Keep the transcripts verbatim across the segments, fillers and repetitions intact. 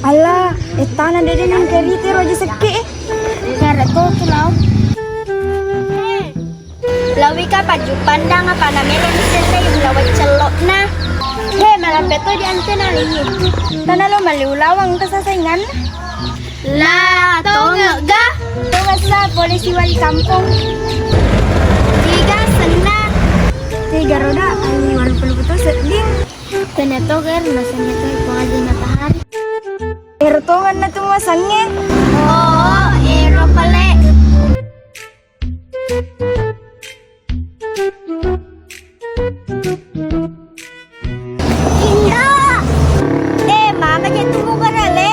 Alla, ettana dede nengkerite roji sekke e. Gara to tu lao. Lawika paju pandang apa na melo ni sese yung lawat celokna. He, malampe to di ante na liyu. Tana lo maliu lawang kesasaingan. La, tongegga? Tongessa polisi wali kampung. Tiga senna. Tiga roda, ali walu puluh putu sedding. Tena toger, nasanya to Puang Haji Matahari. Ero tongenna tu masangnge. Oh, ero pale. Indo. Eh, mama je tu muka rale.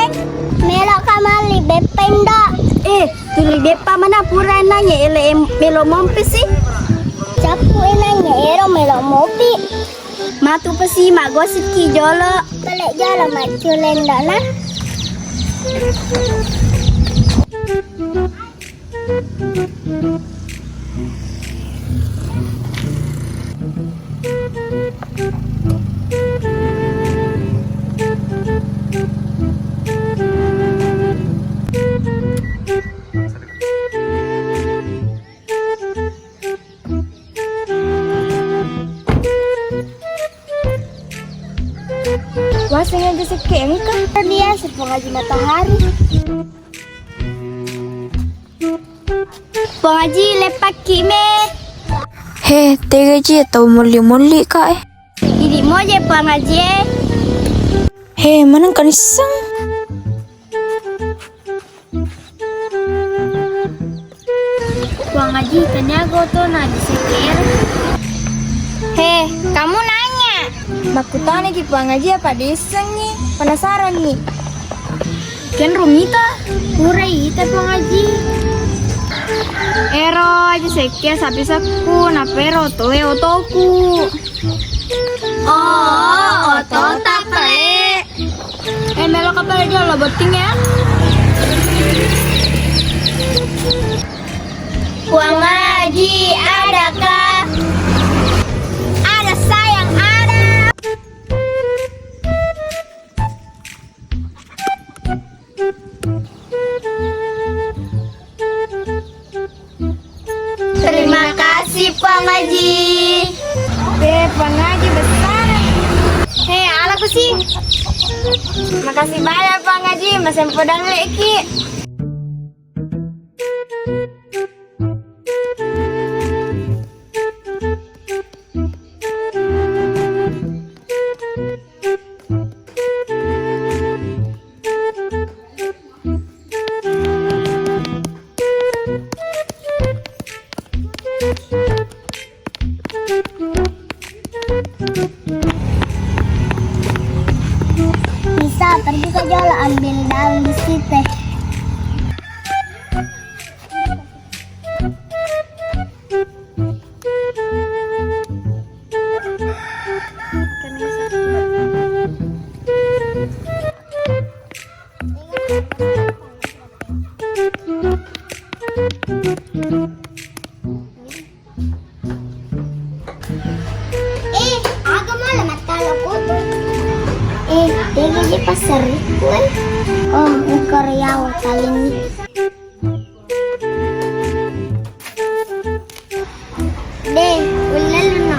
Melo kamali beppa Indo. Eh, tuli beppa mana pura nanya ele em-, melo mompi si. Cappu e nanya ero melo mopi. Matu pesi maggosip ki jolo. Balik jolo maccu lendona. Waseng aja sekke engka. Dia si Puang Haji Matahari. Puang Haji, leppakki me. He, tega ji tau molli-molli ka e. Idi moje Puang Haji e. He, maneng kanisseng. Puang Haji, taniago to na di seker. He, kamu nanya. Makkutana ki Puang Haji apa diissengngi? Penasaran ni. Kenro mita? Pura ita Puang Haji. Ero aja sekke sapi sekku, napero toe otoku. Oh, oto tapale. Eh, melo kapale jolo botting ya. Puang Haji, adakah? Ada sayang, ada. Terima kasih, Puang Haji. Eh, Puang Haji besar. Hei, ala ku sih. Makasih banyak, Puang Haji. Masih podang leki. Bisa pergi ke jolo ambil daun di situ. Eh, aga mala mattala kotu. Eh, tega je pasar ku, eh. Oh, ukar yawa kali ini. Deh, uleluna.